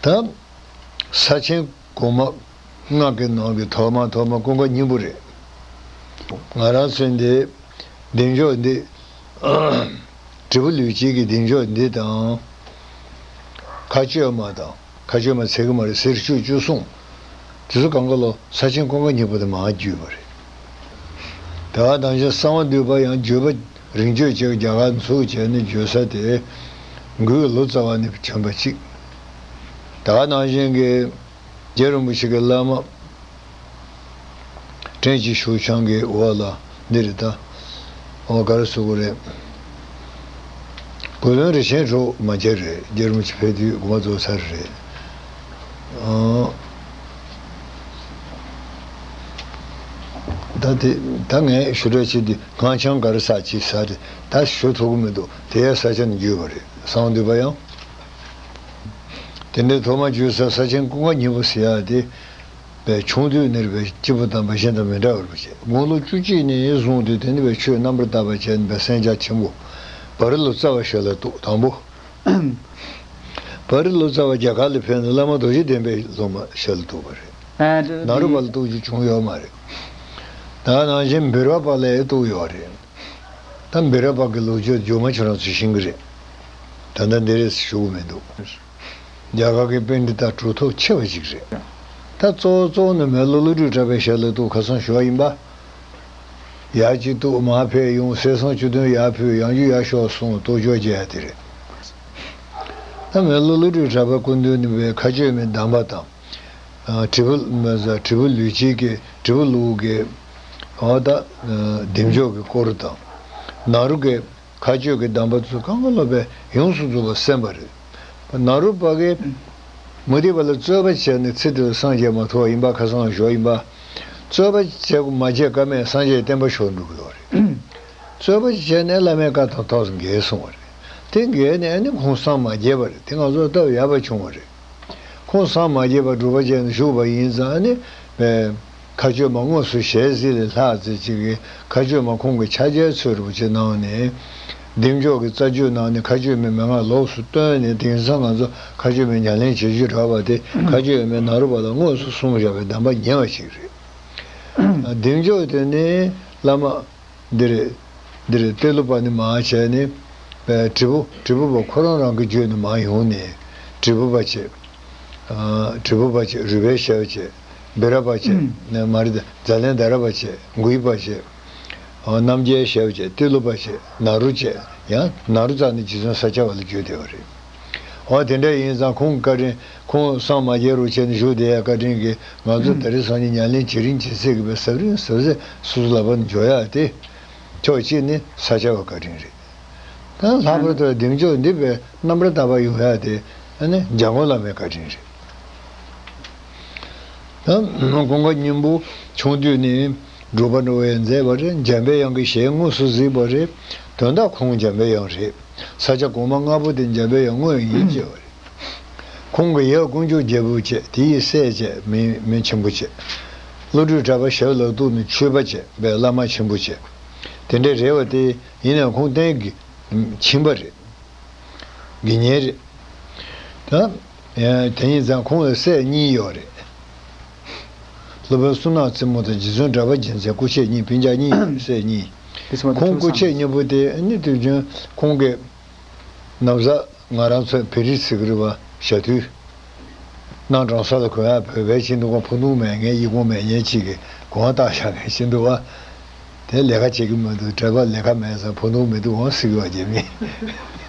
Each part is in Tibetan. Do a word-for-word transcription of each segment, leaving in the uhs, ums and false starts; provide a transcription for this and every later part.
ཡང་ས་ཆེན་གོང་མ་སྔགས་ཀྱི་ནང་གི་ཐོག་མ་ཐོག་མ་ཀུན་དགའ་སྙིང་པོ་རེད། ང་རང་ཚོའི་འདི་བདེ་མཆོག་འདི་དྲིལ་བུ་ལུས་དཀྱིལ་གྱི་བདེ་མཆོག་འདི་དང་། མཁའ་སྤྱོད་མ་དང་། མཁའ་སྤྱོད་མ་ཚིག་གི་མ་རེད། ཟེར་ཆུ་བཅུ་གསུམ། དེ་ཚོ་གང་ག་ལོ་ས་ཆེན་ཀུན་དགའ་སྙིང་པོ་དེ་མར་བརྒྱུད་པ་རེད། དེ་ག་ནང་བཞིན་གསང་བ་འདུས་པ་ཡང་བརྒྱུད་པ་རིང་བརྒྱུད་ཅིག་རྒྱ་གར་ཚུགས་བྱས་ནས་བརྒྱུད་ས་དེ་འགོས་ལོ་ཙཱ་བ་ནས་བྱོན་པ་གཅིག། དེ་ག་ནང་བཞིན་གྱི་རྗེ་རིན་པོ་ཆེ་གི་བླ་མ་ཕྲན་གྱི་ཤུགས་འཆང་གི་འོག་ལ་འདི་རེད་ད། འོ་ག་རེ་ཟེར་དགོས་རེད། གོས་བློན་རིན་ཆེན་གྲོགས་མ་མཇལ་རེད། རྗེ་རིན་པོ་ཆེ་ཕེབས་དུས་དགོངས་པ་རྫོགས་ཚར་རེད། ཨང་། ད་དེ་ད་ངས་ཞུ་འདོད་བྱེད་དུས་སྔགས་འཆང་ག་རེ་ཟེར་ཅིག་ཟེར་རེད། ད་ཞུ་ཐུབ་ཀྱི་མི་འདུག། དེ་ཡང་ས་ཆ་ནས་བརྒྱུད་པ་རེད། གསང་བ་འདུས་པ་ཡང་། དེ་འདྲའི་ཐོག་མ་བརྒྱུད་ས་ས་ཆེན་ཀུན་དགའ་སྙིང་པོ་ཟེར་ཡ་དེ། བའི་ཆུང་དུས་ནས་བའི་སྐྱེས་བུ་དམ་པ་གཞན་དང་མི་འདྲ་བར་བྱས། དགུང་ལོ་བཅུ་གཅིག་ནས་བཟུང་སྟེ་དེ་ནས་བའི་ཆོས་རྣམ་པར་དག་པ་བྱས་ནས་བའི་གསན་རྒྱ་ཆེན་པོ། བ་རི་ལོ་ཙཱ་བ་ཞལ་ལ་གཏུགས། དང་པོ། བ་རི་ལོ་ཙཱ་བ་རྒྱ་གར་ལ་ཕེབས་ནས་བླ་མ་རྡོ་རྗེ་གདན་པའི་སློབ་མ་ཞལ་ལ་གཏུགས་པ་རེད། ཨ་འདི་ནཱ་རོ་པ་ལ་གཏུགས་རྒྱུ་བྱུང་ཡོད་མ་རེད། ད་ནང་བཞིན་བེ་ར་པ་ལ་གཏུགས་ཡོད་རེད། ད་བེ་ར་པ་གི་ལོ་རྒྱུས་རྗེས་མ་ཁྱོད་རང་ཚོས་ཤེས་ཀྱི་རེད། ད་ལྟ་འདི་རེད་ཞུ་གི་མི་འདུག། རྒྱ་གར་གྱི་པཎྜི་ཏ་གྲུབ་ཐོབ་ཆེ་བ་ཞིག་རེད། ད་གཙོ་བོ་གཙོ་བོ་ནི་མེ་ལོ་ཀླུ་སྒྲུབ་གྲགས་པའི་ཞལ་ལ་གཏུགས། ཁ་སང་ཞོགས་ཡིན་པ། ཡར་གཅིག་གཏུགས་མར་ཕེབས་ཡོང་། གསེར་སྲང་བཅུ་བདུན་ཡར་ཕུལ། ཡང་བསྐྱར་ཡར་ཤོག་གསུངས། གཏུགས་ཆོག་བྱས་ཡ་དེ་རེད། ད་མེ་ལོ་ཀླུ་སྒྲུབ་གྲགས་པའི་སྐུ་མདུན་ནས་བའི་མཁའ་སྤྱོད་མའི་གདམས་པ་དང་། ཨ་དྲིལ་བུ་མ་ཟ་དྲིལ་བུ་ལུས་དཀྱིལ་གྱི་དྲིལ་བུ་ལུགས་ཀྱི་འོ་ད་བདེ་མཆོག་གི་སྐོར་དང་། ནཱ་རོ་གི་མཁའ་སྤྱོད་ཀྱི་གདམས་པ་ཚོ་གང་ག་ལོ་པས་ཡོངས་སུ་རྫོགས་པ་གསན་པ་རེད། ནཱ་རོ་པ་གིས་མུ་སྟེགས་པ་ལ་རྩོད་པ་བྱས་ནས་ཚེ་འདི་ལ་སངས་རྒྱས་མ་ཐོབ་པ་ཡིན་པ། ཁ་སང་ཞོགས་ཡིན་པ། རྩོད་པ་བྱེད་དགོས་མ་བྱས་ཀ་མེད་སངས་རྒྱས་བསྟན་པ་ཤོར་འགྲོ་གི་ཡོད་རེད། རྩོད་པ་བྱས་ནས་བླ་མའི་བཀའ་དང་ཐོག་ཏུ་འགལ་སོང་བ་རེད། དེ་འགལ་ནས་ཨ་ནི་ཁོང་སངས་མ་རྒྱས་པ་རེད། དེ་ང་ཚོ་སྟབས་ཡག་པ་བྱུང་བ་རེད། ཁོང་སངས་མ་རྒྱས་པར་སྒྲུབ་པ་བྱས་ནས་བཞུགས་པ་ཡིན་ཙང་ཨ་ནི། མཁའ་སྤྱོད་མ་དངོས་སུ་ཞལ་གཟིགས་ལས་ལྷག་ཙམ་ཅིག་གིས་མཁའ་སྤྱོད་མ་ཁོང་གི་ཕྱག་རྒྱའི་ཚུལ་རིན་པོ་ཆེ་གནང་ནས། བདེ་མཆོག་གི་རྩ་རྒྱུད་ནང་ནས་མཁའ་སྤྱོད་མའི་མན་ངག་ལོགས་སུ་བཏོན་ནས། དེང་སང་ང་ཚོ་མཁའ་སྤྱོད་མའི་ཉམས་ལེན་བྱེད་རྒྱུ་རག་པ་དེ། མཁའ་སྤྱོད་མའི་ནཱ་རོ་པ་ལ་དངོས་སུ་གསུངས་བཞག་པའི་གདམས་པ་ཉེ་བ་ཞིག་རེད། བདེ་མཆོག་དེ་ནི་བླ་མ། འདི་རེད། འདི་རེད། ཏེ་ལོ་པ་ནས་མར་བྱས་ནས། པའི་དྲིལ་བུ་དྲིལ་བུ་པ་ཁོ་རང་རང་གི་རྒྱུད་ནས་མར་ཡོང་ནས། དྲིལ་བུ་པ་བྱས། ཨ་དྲིལ་བུ་པ་བྱས། རུས་སྦལ་ཞབས་བྱས། བེ་ར་པ་བྱས། ནས་མ་རེད་ད། ཛཱ་ལན་དྷ་ར་པ་བྱས། མགུལ་པ་བྱས། ཨ་རྣམ་རྒྱལ་ཞབས་བྱས། ཏེ་ལོ་པ་བྱས། ནཱ་རོ་བྱས། ཡང་ནཱ་རོ་རྩ་ནས་རྗེ་བཙུན་ས་སྐྱ་པ་ལ་བརྒྱུད་བསྡད་པ་རེད། འོ་དེ་འདྲ་ཡིན་ཙང་ཁོང་གི་བཀའ་དྲིན། ཁོང་སངས་མ་རྒྱས་རུ་བྱས་ནས་བཞུགས་བསྡད་ཡ་བཀའ་དྲིན་གྱིས་ང་ཚོ་ད་རེས་སང་ཉིན་ཉམས་ལེན་བྱེད་རིང་བྱེད་ཚད་ཀྱི་བའི་ཟབ་རིང་ཟབ་ཟབ་སོ་སོ་ལག་པ་ནས་འཇོག་ཡ་དེ། ཕྱོགས་གཅིག་ནི་ས་སྐྱ་པ་བཀའ་དྲིན་རེད། ད་ལྷག་པར་དུ་བདེ་མཆོག་འདི་བའི་རྣམ་པར་དག་པ་ཡོང་ཡ་དེ་ཨ་ནི་འཇམ་མགོན་བླ་མའི་བཀའ་དྲིན་རེད། ད་ཀུན་དགའ་སྙིང་པོ་ཆུང་དུས་ནས་སྒྲུབ་པ་འགྲོ་བའི་མཛད་པ་རེད། འཇམ་པའི་དབྱངས་ཀྱི་ཞལ་དངོས་སུ་གཟིགས་པ་རེད། དོན་དག་ཁོང་འཇམ་པའི་དབྱངས་རེད། ས་སྐྱ་གོང་མ་ལྔ་པོ་དེ་འཇམ་པའི་དབྱངས་དངོས་ཡིན་ཅེས་པ་རེད། ཁོང་གི་ཡབ་དཀོན་མཆོག་རྒྱལ་པོ་བྱས། དེ་ཡི་སྲས་བྱས་མི་མི་ཆེན་པོ་བྱས། ཀླུ་སྒྲུབ་གྲགས་པ་ཞབས་ལ་གཏུགས་ནས་ཆོས་པ་བྱས་པའི་བླ་མ་ཆེན་པོ་བྱས། དེ་འདྲའི་རེ་བ་དེ་ཡིན་ནའང་ཁོང་གཏན་གྱི་ཕྱིན་པ་རེད། དགེ་བསྙེན་རེད། ད་དེ་ཡིན་ཙང་ཁོང་ལ་སྲས་གཉིས་ཡོད་རེད། སློབ་དཔོན་བསོད་ནམས་རྩེ་མོ་དང་རྗེ་བཙུན་གྲགས་པ་རྒྱལ་མཚན། སྐུ་མཆེད་གཉིས། སྤུན་ཀྱག་གཉིས་ཡོད་རེད། སྲས་གཉིས། དེ་ཚོ་མ་གཏོགས་ཁོང་སྐུ་མཆེད་གཉིས་པོ་དེ་ནི་དུས་རྒྱུན་ཁོང་གི་ན་བཟའ། ང་རང་ཚོའི་བེ་རི་ཚིག་རི་བ་ཞྭ་ཐུལ། སྣ་འདྲོང་ས་ལ་གོན་ཡག་བོད་པའི་ཆེད་དུ་ཁོང་ཕུ་ནུ་མེད་མཁན། ཡི་གུང་མེད་མཁན་གཅིག་གིས་གོང་བཏགས་བཞག་མཁན་ཆེད་དུ་བ། དེ་ལས་ཀ་བྱེད་ཀྱི་མི་འདུག། གྲྭ་པ་ལས་ཀ་མེད་ཙང་ཕུ་ནུ་མི་འདུག་འོང་ཟེར་གྱི་བ་རྒྱ་མི།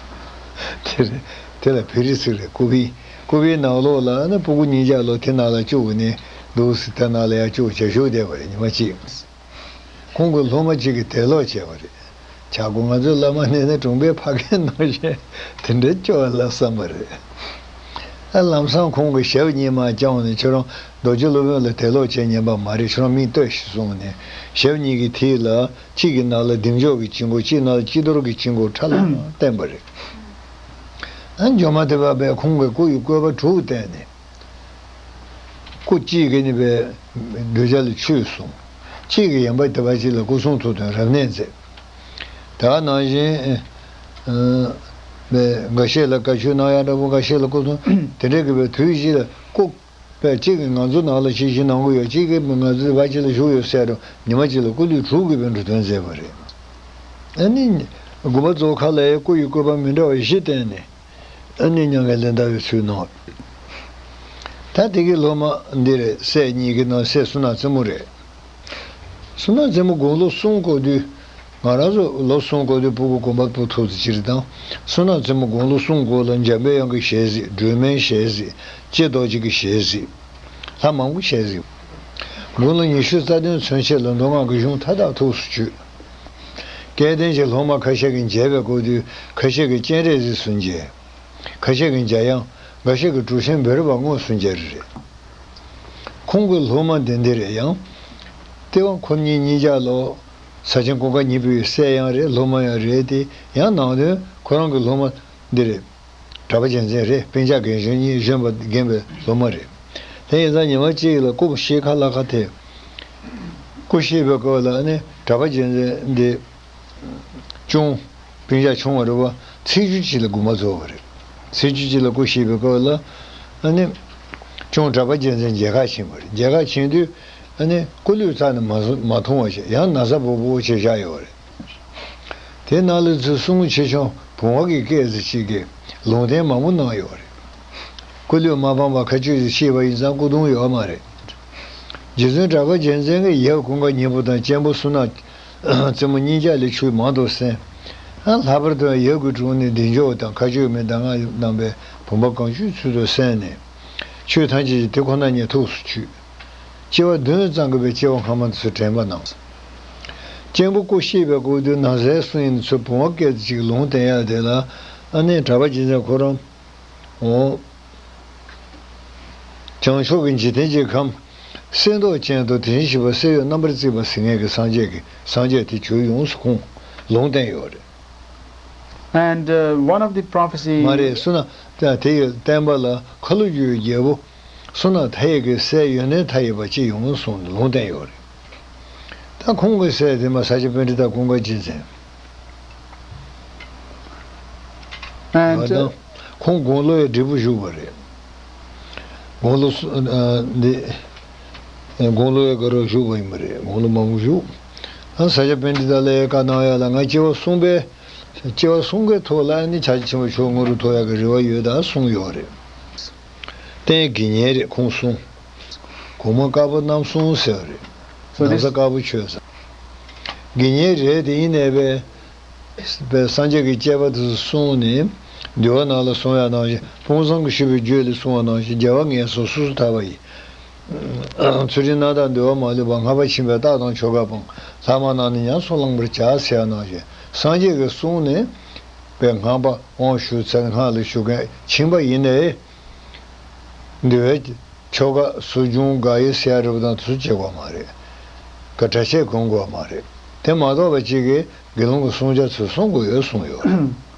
དེ་རེད། དེ་ལ་བེ་རི་ཚིག་རི། ཀུ་བི། ཀུ་བིའི་ནང་ལོགས་ལ་ནི་སྤུ་གུ་གཉིས་ཆ་ལོ་དེ་ནང་ལ་བཅུག་ནས་འདུག་ཟེར། དེ་ནང་ལ་ཡར་བཅུག་བྱས་བཞུགས་བསྡད་པ་རེད་ཉི་མ་གཅིག། ཁོང་གི་སློབ་མ་གཅིག་གིས་དད་ལོག་བྱས་པ་རེད། བྱ་དགོས། ང་ཚོའི་བླ་མ་ནི་ནི་གྲོང་པའི་ཕ་རྒན་ནང་བཞིན་དེ་འདྲའི་སྐྱོ་བ་ལ་བསམ་པ་རེད། ཨ་ལམ་སང་ཁོང་གི་ཞབས་གཉིས་མར་བརྐྱངས་ནས། ཁྱོད་རང་རྡོ་རྗེ་སློབ་དཔོན་ལ་དད་ལོག་བྱས་ཉན་པ་མ་རེད། ཁྱོད་རང་མིང་བཏོན་ཤིག་གསུངས་ནས། ཞབས་གཉིས་ཀྱི་མཐིལ་ལ་གཅིག་གི་ནང་ལ་བདེ་མཆོག་གི་དཀྱིལ་འཁོར། གཅིག་ནང་ལ་སྐྱིད་རྡོར་གྱི་དཀྱིལ་འཁོར་ཁྲ་ལམ་ལམ་བསྟན་པ་རེད། ཨ་འཇོམས་མ་ཐེག་པ་པས་ཁོང་གི་སྐུ་ཡི་བཀོད་པ་དྲུག་བསྟན་ནས། སྐུ་གཅིག་གིས་ནི་བའི་གདུལ་བྱ་ལ་ཆོས་གསུངས། གཅིག་གིས་ཡན་པ་དེ་བ་གཅིག་ལ་སྐུ་གསུང་ཐུགས་དང་རབ་གནས་མཛད། དེ་ག་ནང་བཞིན་ཨ་ པའི་འགའ་ཤས་ལ་བཀའ་ཆོས་གནང་ཡག་འདྲ་པོ། འགའ་ཤས་ལ་སྐུ་གསུང་། དེ་འདྲ་གི་པའི་དུས་བཞི་ལ་སྐུ་པའི་གཅིག་གིས་ང་ཚོ་ནང་ལ་ཞིག་ཞིག་གནང་གི་ཡོད། གཅིག་གིས་ང་ཚོ་བ་ཅིག་ལ་བཞུགས་ཡོད་ཟེར་རུང་ཉི་མ་གཅིག་ལ་སྐུ་ལུས་དྲུག་གི་པའི་འགྲོ་དོན་མཛད་པ་རེད། ཨ་ནི་དགོན་པ་རྫོགས་ཁ་ལ་ཡང་སྐུ་ཡི་བཀོད་པ་མི་འདྲ་བ་བཞི་བསྟན་ནས། ཨ་ནི་མྱ་ངན་ལས་འདའ་བའི་ཚུལ་གནང་། ད་དེ་གི་སློབ་མ་འདི་རེད། སྲས་གཉིས་ཀྱི་ནང་སྲས་བསོད་ནམས་རྩེ་མོ་རེད། བསོད་ནམས་རྩེ་མོ་དགུང་ལོ་གསུམ་འཁོར་དུས། ང་རང་ཚོ་ལོ་གསུམ་འཁོར་དུས་སྤུ་གུ་དགོན་པ་སྤོ་ཐུབ་ཚེ་སྤྱིར་བཏང་བསོད་ནམས་རྩེ་མོ་དགུང་ལོ་གསུམ་འཁོར་ལ་འཇམ་པའི་དབྱངས་ཀྱི་ཞལ་གཟིགས། སྒྲོལ་མའི་ཞལ་གཟིགས། ལྕེ་རྡོ་རྗེ་གི་ཞལ་གཟིགས། ལྷ་མང་པོ་ཞལ་གཟིགས། དགུང་ལོ་ཉི་ཤུ་རྩ་བདུན་ཚུན་ཆད་ལ་མདོ་སྔགས་ཀྱི་གཞུང་མཐའ་དག་ཐུགས་སུ་ཆུད། སྐལ་ལྡན་གྱི་སློབ་མ་ཁ་ཤས་ཀྱིས་མཇལ་བའི་སྐབས་དུས་ཁ་ཤས་ཀྱིས་སྤྱན་རས་གཟིགས་སུ་མཇལ། ཁ་ཤས་ཀྱིས་འཇམ་དབྱངས། འགའ་ཤས་ཀྱིས་གྲུབ་ཆེན་བེར་པ་དངོས་སུ་མཇལ་རེད། ཁོང་གི་སློབ་མ་འདི་འདི་རེད། ཡང་ལྟེ་བ་ཁོ་གཉིས་གཉིས་ཆ་ལོ་ས་ཆེན་ཀུན་དགའ་སྙིང་པོའི་སྲས་ཡང་རེད། སློབ་མ་ཡང་རེད་དེ། ཡང་ནང་དོན་ཁོ་རང་གི་སློབ་མ་འདི་རེད། གྲྭ་པ་རྒྱལ་མཚན་རེད། སྤུན་ཆ་རྒན་གཞོན་གཉིས་གཞོན་པ་རྒན་པའི་སློབ་མ་རེད། དེ་ཡིན་ཙང་ཉི་མ་གཅིག་ལ་སྐུ་གཤེགས་ཁ་ལ་ཁ་དེ། སྐུ་གཤེགས་པའི་སྐབས་ལ་ནི་གྲྭ་པ་རྒྱལ་མཚན་འདི། ཅུང་སྤུན་ཆ་ཆུང་བ་རེད་པ། ཚེས་བཅུ་གཅིག་ལ་དགུང་པ་རྫོགས་པ་རེད། ཚེས་བཅུ་གཅིག་ལ་སྐུ་གཤེགས་པའི་སྐབས་ལ། ཨ་ནི། ཅུང་གྲྭ་པ་རྒྱལ་མཚན་མཇལ་ཁ་ཕྱིན་པ་རེད། མཇལ་ཁ་ཕྱིན་དུས། ཨ་ནི་སྐུ་ལུས་རྩ་ནས་མ་བཟུང་མ་མཐོང་བ་ཞིག་ཡང་ན་བཟའ་སྦོ་སྦོ་བྱས་བཞག་ཡོད་པ་རེད། དེ་ནང་ལ་ཚུར་གསུང་ཆེ་ཆུང་བུང་བ་གི་སྐད་ཟེར་ཅིག་གིས་ལུང་བསྟན་མང་པོ་གནང་ཡོད་པ་རེད། སྐུ་ལུས་མ་སྤངས་པ་ཁ་གཅོད་ཅིག་ཤེས་པ་ཡིན་ཙང་སྐུ་གདུང་ཡོད་མ་རེད། རྗེ་བཙུན་གྲགས་པ་རྒྱལ་མཚན་གྱིས་ཡབ་ཀུན་དགའ་སྙིང་པོ་དང་གཅེན་པོ་བསོད་ནམས་རྩེ་མོ་གཉིས་ཆ་ལས་ཆོས་མང་དུ་གསན། ལྷག་པར་དུ་ཡབ་ཀྱི་དྲུང་ནས་བདེ་མཆོག་དང་མཁའ་སྤྱོད་མའི་གདམས་ངག་རྣམ་པའི་བུམ་པ་གང་བྱོའི་ཚུལ་དུ་གསན་ནས། ཆོས་ཐམས་ཅད་ཀྱི་དེ་ཁོ་ན་ཉིད་ཐུགས་སུ་ཆུད། སྐྱེ་བ་བདུན་ཙམ་གྱི་བའི་སྐྱེ་བ་སྔ་མ་ཚུར་དྲན་པ་གནང་། གཅེན་པོ་སྐུ་གཤེགས་པའི་སྐབས་དུས་ན་བཟའི་གསུང་ཡིན་ཚུལ་བུང་བ་སྐད་ཅིག་ལུང་བསྟན་ཡག་དེ་ལ། ཨ་ནི་གྲགས་པ་རྒྱལ་མཚན་ཁོ་རང་། འོ། བྱང་ཕྱོགས་ཀྱི་འཇིག་རྟེན་གྱི་ཁམས། གསེར་མདོག་ཅན་དུ་དེ་བཞིན་གཤེགས་པ་གསེར་འོད་རྣམ་པར་གཙིགས་པ་ཟེར་མཁན་གྱི་སངས་རྒྱས་ཀྱི་སངས་རྒྱས་དེ་བྱོན་ཡོངས་སུ་ཁོང་ལུང་བསྟན་ཡོད་རེད། And uh, one of the prophecy མ་རེད། བསོད་ནམས་དེ་ཡི་བསྟན་པ་ལ་ཁ་ལོ་བསྒྱུར་བའི་རྒྱལ་པོ། བསོད་ནམས་མཐའ་ཡས་ཀྱི་སྲས་ཡོན་ཏན་མཐའ་ཡས་པ་ཅིག་ཡོང་གསུངས་ནས་ལུང་བསྟན་ཡོད་རེད། ད་ཁོང་གི་སྲས་དེ་མ་ས་སྐྱ་པཎྜི་ཏ་ཀུན་དགའ་རྗེ་བཙན། And ང་དང་ཁོང་དགུང་ལོ་ཡི་འབྲས་བུ་བཞུགས་པ་རེད། དགུང་ལོ་སུ་ཨ་འདི། དགུང་ལོ་ཡི་ག་རོ་བཞུགས་པ་ཡིན་པ་རེད། དགུང་ལོ་མང་པོ་བཞུགས། ཨ་ས་སྐྱ་པཎྜི་ཏ་ལ་ཡི་བཀའ་གནང་ཡ་ལ་ང་སྐྱེ་བ་གསུམ་པའི། སྐྱེ་བ་གསུམ་གའི་ཐོག་ལ་ནི་ཕྱག་རྒྱ་ཆེན་པོ་མཆོག་དངོས་གྲུབ་ཐོབ་ཡག་གི་རེ་བ་ཡོད་ད་གསུངས་ཡོད་རེད། རྟེན་དགེ་བསྙེན་རེད་ཁོང་གསུང་། གོང་མ་དཀར་པོ་རྣམ་གསུམ་ཟེར་བ་རེད། So ན་བཟའ་this དཀར་པོ་ཆོས་ཟེར། དགེ་བསྙེན་རེད་དེ་ཡིན་ནའི་པའི། པའི་སངས་རྒྱས་ཀྱི་བཅས་པ་དེ་ཚོ་གསུངས་ནས། འདུལ་བ་ནང་ལ་གསུངས་ཡག་ནང་བཞིན་དཔང་བཟང་གིས་ཞུས་པའི་རྒྱུད་ལ་གསུངས་པ་ནང་བཞིན་རྒྱལ་བ་ངན་སོང་སོ་སོར་ཐར་པ་ཡི། ཚུལ་ཁྲིམས་རྣམ་དག་འདུལ་བ་མ་ལུས་པ། སྔགས་པ་ཕྱིན་པས་རྟགས་དང་ཆོ་ག་སྤངས། ལྷག་མ་རྣམས་ནི་ཉམས་སུ་བླང་བར་བྱ་ཟེར་ཡག་ནང་བཞིན་སངས་རྒྱས་ཀྱིས་གསུངས་ནས། པའི་སྔགས་པ་དབང་ཞུ་ཚེ་སྔགས་ལ་ཞུགས་མཁན་ཕྱིན་པ་ཡིན་ནའི། འདུལ་བའི་ཆོ་ག་ཟབ་སྦྱོང་དགག་དབྱེ་ཟེར་ཡག་རེད་པ་དང་དེ་ཚོ་བྱེད་དགོས་མ་རེད། ག་གྲྭ་ཆས་གོན་དགོས་མ་རེད། དེ་མ་གཏོགས་པ་གཅིག་གིས་དགེ་སློང་གི་བསྲུང་བྱ་ཚུར་བསྲུང་དགོས་ཡོད་གསུངས་ཡོད།